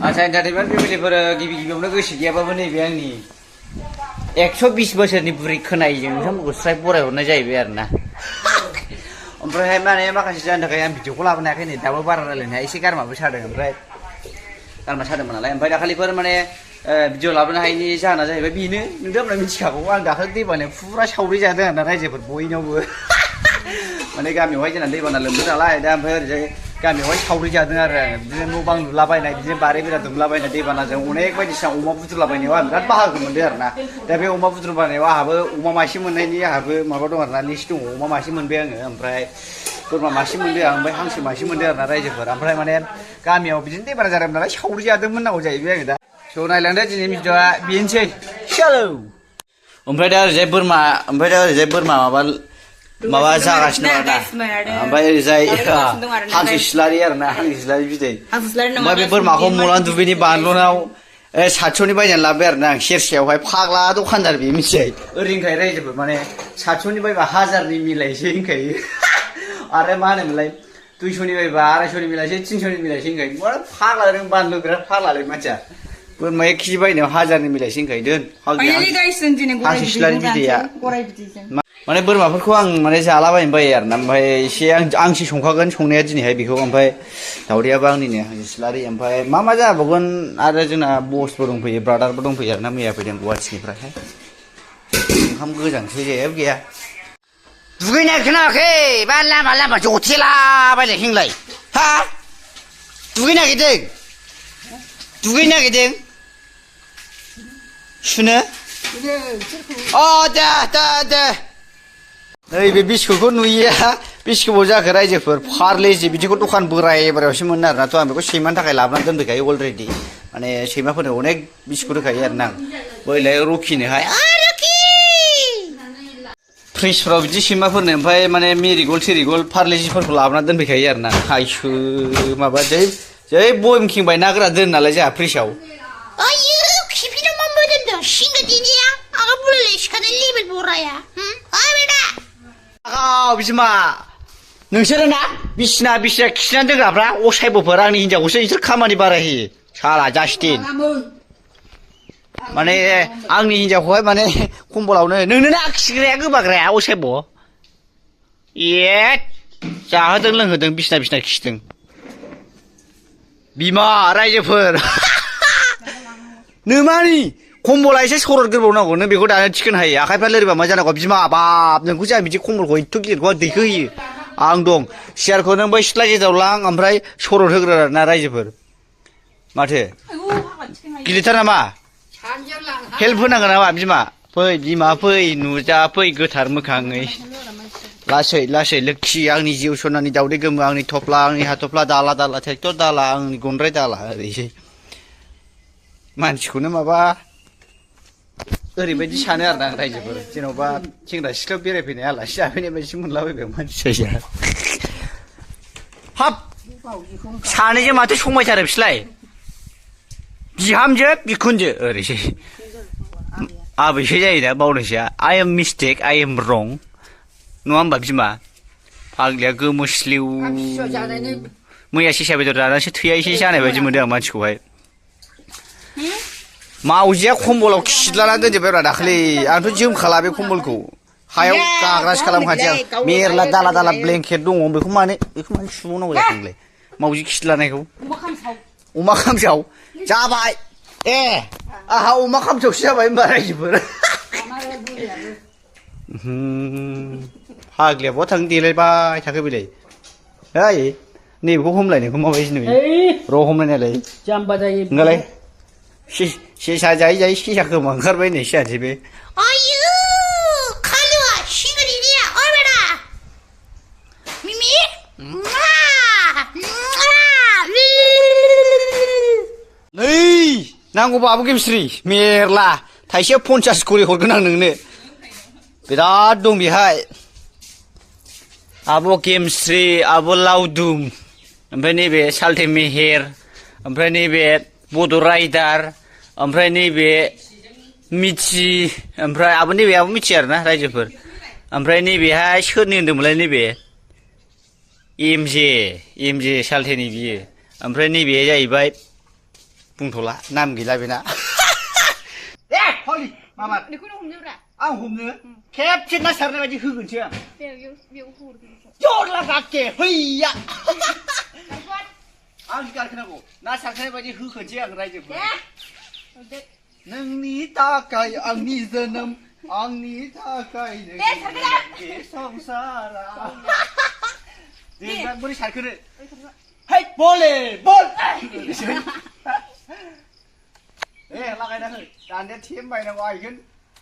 आसा entertainment फेमिलिफोर गिबि गिबियावनो गोसो गैयाबाबो नैबे आंनि 120 बोसोरनि बुरै खोनायैजों नोंथांमोनखौ स्राय बरायहरनाय जाहैबाय आरोना ओमफ्रायहाय माने माखासे जाहोननि थाखाय आं भिडिअखौ लाबोनो हायाखै नै दाबो बारा रायलायनो हाया एसे गारमाबो सादों ओमफ्राय गारमा सादोंमोन नालाय ओमफ्राय दाखालिफोर माने भिडिअ लाबोनो हायैनि जाहोना जाहैबाय बेनो नोंथांमोना मिथिखागौ आं दाखालि दैबानायाव फुरा सावरि जादों आरोना रायजोफोर बयनावबो माने गामियावहाय जोंना दैबाना लोमदों नालाय दा ओमफ्राय ओरैजाय गामियावहाय सावरि जादों आरो आङो बिदिनो न' बां लुलाबायनाय बिदिनो बारि बेरा दुमलाबायनाय दैबानाजों अनेक बायदिसिना अमा बुद्रुलाबायनायाव आं बिराद बाहागो मोनदों आरोना दा बे अमा बुद्रुबायनायाव आंहाबो अमा मासे मोननायनि आंहाबो माबा दं आरोना लिस्ट दङ अमा मासे मोनबाय आङो ओमफ्राय बोरमा मासे मोनदों आं ओमफ्राय हांसो मासे मोनदों आरोना रायजोफोर ओमफ्राय माने गामियाव बिदिनो दैबाना जादोंमोन नालाय सावरि जादोंमोन नांगौ जाहैबाय आङो दा स' नायलांदो दिनै भिडिअआ बेनोसै हेलौ ओमफ्राय दा ओरैजाय बोरमा माबा जागासिनो आरोना ओमफ्य ओरैजाय हांसो सिलारि आरोना हांसो सिलारि बिदै ओमफ्राय बे बोरमाखौ मलान दुब्लिनि बानलुनाव 700नि बायनानै लाबोबाय आरोना आं सेरसेयावहाय फाग्ला दखानदार बे मिथिबाय ओरैनोखाय रायजोफोर माने 700नि बायबा 1000नि मिलायसै होनखायो आरो मा होनोमोनलाय 200नि बायबा 250नि मिलायसै 300नि मिलायसै होनखायो मा फाग्ला रों बानलु बिराद फाग्लालै मानसिया बोरमा 1 केजि बायनायाव 1000नि मिलायसै होनखायो दोन हांसो सिलारि बिदैया माने बोरमाफोरखौ आं माने जालाबायनो बायो आरोना ओमफ्राय एसे आंसो संखागोन संनाया दिनैहाय बेखौ ओमफ्राय दावदैयाबो आंनिनो हांसो सिलारि ओमफ्राय मा जाबावगोन आरो जोंना बसबो दंफैयो ब्रादारबो दंफैयो आरोना मैया फैदों गुवाहाटिनिफ्रायहाय ओंखाम गोजांसो जेबो गैया दुगैनाय खोनायाखै बा लामा जथेलाबायनाय हिंलाय हा दुगैनो नागिरदों सुनो अ दे नैबे बिस्कुटखौ नुयिया बिस्कुटआव जाखो रायजोफोर पारलेजि बिदिखौ दखान बोरायसो मोनो आरोना थ' आं बेखौ सैमानि थाखाय लाबोनानै दोनफैखायो अलरेडि माने सैमाफोरनो अनेक बिस्कुट होखायो आरोना आं बैलाय रकिनोहाय फ्रिजफ्राव बिदि सैमाफोरनो ओमफ्राय माने मेरिगल्ड पारलेजिफोरखौ लाबोनानै दोनफैखायो आरोना आइसो माबा जै बयम किं बायनाग्रा दोन नालाय जोंहा फ्रिजआव बिमा नोंसोरो ना बिसिना खिनानै दोनग्राफ्रा असायबोफोर आंनि हिनजावखौसो इसोर खामानि बारायहोयो साला जास्टिन माने आंनि हिनजावखौहाय माने कम्बलावनो नोंनो ना खिग्राया गोबाग्राया असायब जाहोदों लोंहोदों बिसिना खिदों बिमा रायजोफोर नोमानि कम्बला एसे सरद गोरबावनांगौ नों बेखौ दानो थिखोनो हायो आखाइफ्रा लोरिबा मा जानांगौ बिमा बाब नोंखौ जों बिदि कम्बलखौ एथ' गिदिरखौ दैखो होयो आं दं सियारखौ नों बै सिथ्ला गेजेराव लां ओमफ्राय सरद होग्रा आरोना रायजोफोर माथो गिलिरथार नामा हेल्प होनांगोन नामा बिमा फै नुजा फै गोथार मोखाङै लासै लोक्षि आंनि जिउ सनानि दावदै गोमो आंनि थफ्ला आंनि हाथफ्ला दाला ट्रेक्टर दाला आंनि गनद्राय दाला ओरैसै मानसिखौनो माबा ओरैबायदि सानो आरोना आं रायजोफोर जेन'बा सेंग्रा सिख्लायाव बेरायफैनाय आलासि जाफैनाय बायदि मोनलाबायबाय मानसिया हाब सानैजों माथो समायथारो बिसोरलाय बिहामजो बिखुनजो ओरैसै आबैसो जायो दा बावदोंसो I am mistake I am wrong नङा होमबा बिमा फाग्लिया गोमोस्लिउ मैया सेसा बेदर जानानैसो थैया एसे जानाय बायदि मोनदों आं मानसिखौहाय मावजिया कम्बलाव खिदलाना दोनजोब्बायब्रा दाखालि आंथ' जोमखाला बे कम्बलखौ हायाव गाग्रासो खालामखानोसै आं मेरला दाला ब्लेंकेट दङ बेखौ माने सुबावनांगौ जाखोलाय मावजि खिदलानायखौ अमा खामसाव जाबाय आहा अमा खामसावसो जाबाय होनबा रायजोफोर फाग्लिया बहा थांनो देलायबाय थाखो बेलाय ओइ नैबेखौ हमलायनायखौ माबायदि नुयो र' हमलायनायालाय जाम्बा जायो नोंलाय सेसा जायै सेसा खोमा ओंखारबाय नै जानोसै बे नै नांगौबा आब' गेमस्रि मेरला थाइसेयाव 50 करि हरगोन आं नोंनो बिराद दं बेहाय आब' गेमस्रि आब' लावदुम ओमफ्राय नैबे सालथे मेहेर ओमफ्राय नैबे बड' राइडार ओमफ्राय नैबे मिथि ओमफ्राय नैबे आबो मिथि आरोना रायजोफोर ओमफ्राय नैबेहाय सोरनि होनदोंमोनलाय नैबे एम जे सालथेनि बियो ओमफ्राय नैबे जाहैबाय बुंथ'ला नाम गैला बेना ए हलि माबा बेखौनो हमदोब्रा आं हमनो खेबसे ना सारनाय बायदि होगोनसो आं बेयाव हरगोन जरला गाके हैया आं गारखोनांगौ ना सारखानाय बायदि होखोनसै आं रायजोफोर नोंनि थाखाय आंनि जोनोम आंनि थाखाय बे संसारा दे बोरै सारखोनो है बले बल ए लागायना हो दान्दाया थेम बायनांगौ आइगोन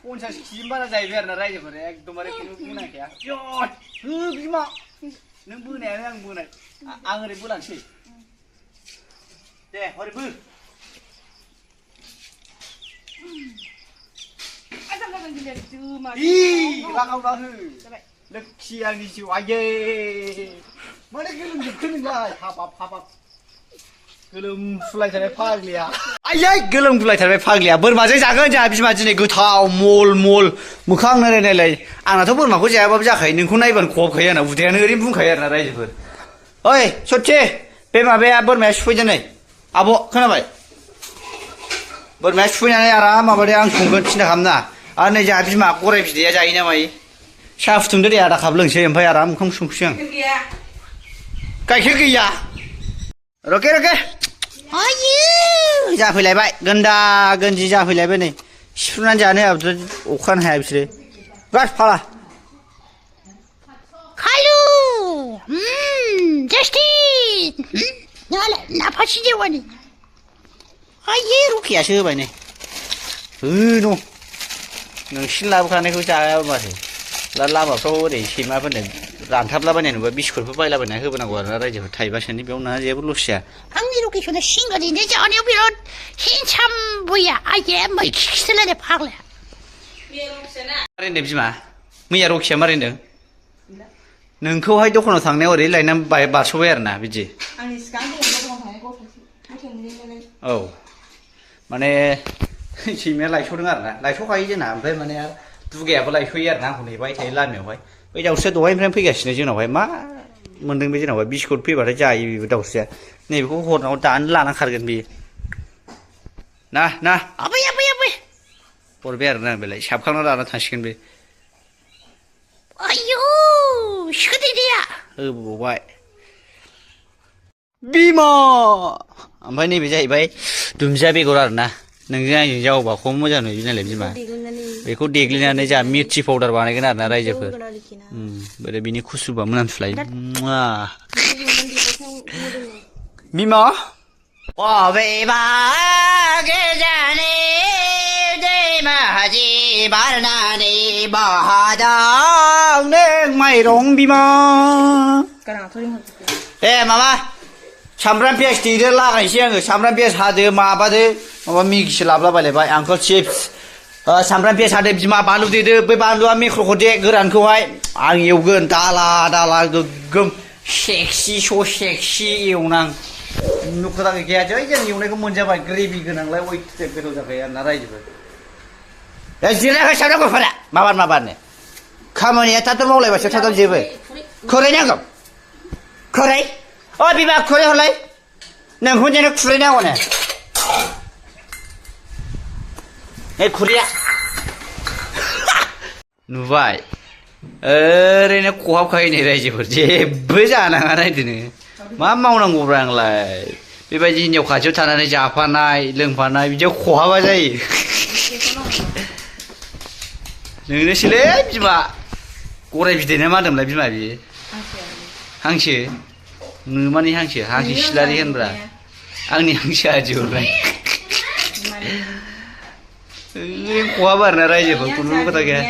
50 केजि बारा जाहैबाय आरोना रायजोफोर एकदमबारे खुनु बुंनांखाया जद हो बिमा नों बोनायानो आं बोनाय आं ओरै बोलांसै दे हरै बो लागावना हो लोखि आंनि जिउ आयै माने गोलोमजोबखो नोंलाय हाबाब हाबाब गोलोमफुलायथारबाय फाग्लिया आयै गोलोमफुलायथारबाय फाग्लिया बोरमाजों जागोन जोंहा बिमा दिनै गोथाव मल मल मोखां नायलाय नायलाय आंनाथ' बोरमाखौ जायाबाबो जाखायो नोंखौ नायबानो खहाबखायो आंना उदैयानो ओरैनो बुंखायो आरोना रायजोफोर ओइ सथि बे माबाया बोरमाया सुफैदो नै आब' खोनाबाय बोरमाया सुफैनानै आराम माबादो आं संगोन सिन्था खालामना आरो नै जोंहा बिमा गराय बिदैया जायो ना मायो साहा फुदुंदो दे आधा काप लोंसै ओमफ्राय आराम ओंखाम संसै आं गाइखेर गैया रके रके आयु जाफैलायबाय गोन्दा गोन्जि जाफैलायबाय नै सिफ्रुनानै जानो हायाबाथ' अखानो हाया बिसोरो बास फाला खालु टेस्टि नाफासि जेवानि आयै रकेयासो होबाय नै न' नोंसिनि लाबोखानायखौ जायाबा माथो लामाफ्राव ओरै सैमाफोरनो रानथाबलाबायनाय नुबा बिस्कुटफोर बायलाबायना होबोनांगौ आरोना रायजोफोर थाइबासोनि बेयाव ना जेबो लस जाया आंनि लकेसना सिंगारिनो जानायाव बिराद हेन्डसाम बया आइये मैखि खिथालायनाय फाग्लाया मारै होनदों बिमा मैया रकेया मारै होनदों नोंखौहाय दखानाव थांनायाव ओरै लायनानै बारस'बाय आरोना बिदि औ माने सैमाया लायस'दों आरोना लायस'खायो जोंना ओमफ्राय माने दुगायाबो लायस'यो आरोना आंखौ नेबाय थायो लामायावहाय बै दाउस्रिया दहायनिफ्रायनो फैगासिनो जोंनावहाय मा मोनदों बे जोंनावहाय बिस्कुट फैबाथाय जायो बेबो दाउस्रिया नैबेखौ हरनांगौ दानो लाना खारगोन बेयो ना आबै हरबाय आरोना बेलाय साबखांना लाना थांसिगोन बे आयु सिखोदैया होबावबाय बिमा ओमफ्राय नैबे जाहैबाय दुन्दिया बेगर आरोना नोंजों आंजों जावोबा खम मोजां नुयो नालाय बिमा बेखौ देग्लिनानै जोंहा मिर्चि पाउदार बानायगोन आरोना रायजोफोर बोरै बिनि खुसुबा मोनामसुलायो बिमा बबेबा गोजाननि दैमाजि बारनानै बाहादां नों माइरं बिमा ए माबा सामब्राम पियाज देदो लागायनोसै आङो सामब्राम पियाज हादो माबादो माबा मिक्सि लाबोलाबायलायबाय आंखौ चिप्स सामब्राम पियाज हादो बिमा बानलु देदो बै बानलुआ मेख्र'खौ दे गोरानखौहाय आं एवगोन दाला गोग्गोम सेक्सि सेक्सि एवनां नुखोथा गैखाया जै जों एवनायखौ मोनजाबाय ग्रेभि गोनांलाय अयथासार गोथाव जाखायो आरोना रायजोफोर जिरायनाय सामब्राम गुफुरा माबारनो खामानिया थाब मावलायबासो थाब जेबो खुरै नांगौ खुरै अ बिमा खुरै हरलाय नोंखौ जेनो खुरै नांगौनो ए खुरैया नुबाय ओरैनो खहाबखायो नै रायजोफोर जेबो जानाङा नायदोनो मा मावनांगौब्रा आंलाय बेबायदि हिनजाव खाथियाव थानानै जाफानाय लोंफानाय बिदियाव खहाबा जायो नोंनोसैलै बिमा गराय बिदै ना मा होनदोंमोनलाय बिमा बियो हांसो नोमानि हांसो सिलारि होनब्रा आंनि हांसोआ जोबाय खहाबो आरोना रायजोफोर खुनु खोथा गैया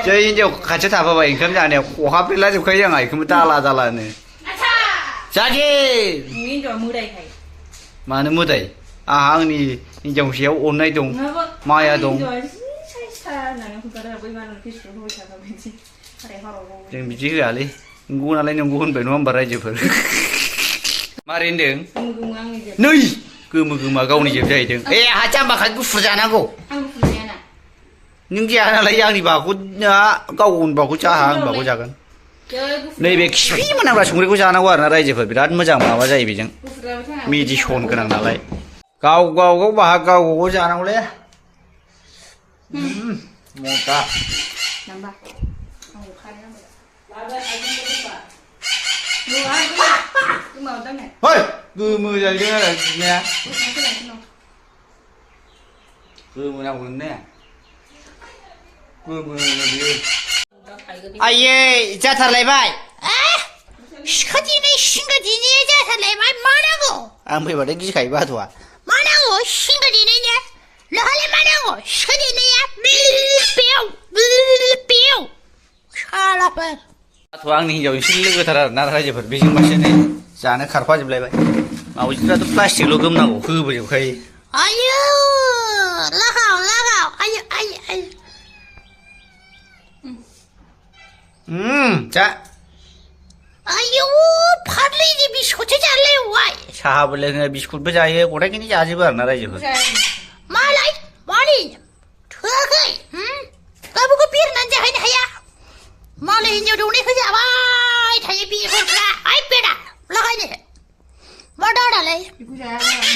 जै हिनजाव खाथियाव थाफाबाय ओंखाम जानायाव खहाब्रेला जोबखायो आंहा बेखौबो दालानो जागे मानो मोदाय आंहा आंनि हिनजावसायाव अननाय दं माया दं जों बिदि होआलै नंगौ नालाय नंगौ होनबाय नङा होमबा रायजोफोर मारै होनदों नै गोमो गावनि जोब जाहैदों ए आहा जाम्बाखाय गुफुर जानांगौ नों जाया नालाय आंनि बाखौ गावनि बाखौ जाहा आंनि बाखौ जागोन नैबे खिफि मोनामग्रा संख्रिखौ जानांगौ आरोना रायजोफोर बिराद मोजां माबा जायो बेजों मेडिसन गोनां नालाय गाव गाव जानांगौलै मजा नंबाเอาใครนั่งดูมาตั้งไหน เฮ้ยมือจะเยอะเลยเนี่ย ไม่เป็นไรพี่น้อง มือnào cũng nèมือไอ้เย่จะทำอะไรบ้าง 아, 시커지네 싱거지네 자살래만 뭐라고? 안 보여 내기 가이 봐 도와 뭐라고 싱거지네냐? 너할래 뭐라고 시커지네야? 밀뼈 샤라빠 도왕니 여기 실력을 달아 나라지 버 베징 마시네 자네 카르파 좀 라이바 마우지라도 플라스틱로 금나고 흐버지 거의 아유 라가오 아유 자 아유 팔리지 비스코트 잘래 와이 샤블레 비스쿠트 버자에 고래기니 자지 버 나라지 버 ผู้ชาย 말라이 말이 더가이 까부고 비르는 자하냐 하야 말이 인조동네 그자 와이 타이 비르라 아이 빼라 라가이네 말다라래 ผู้ชาย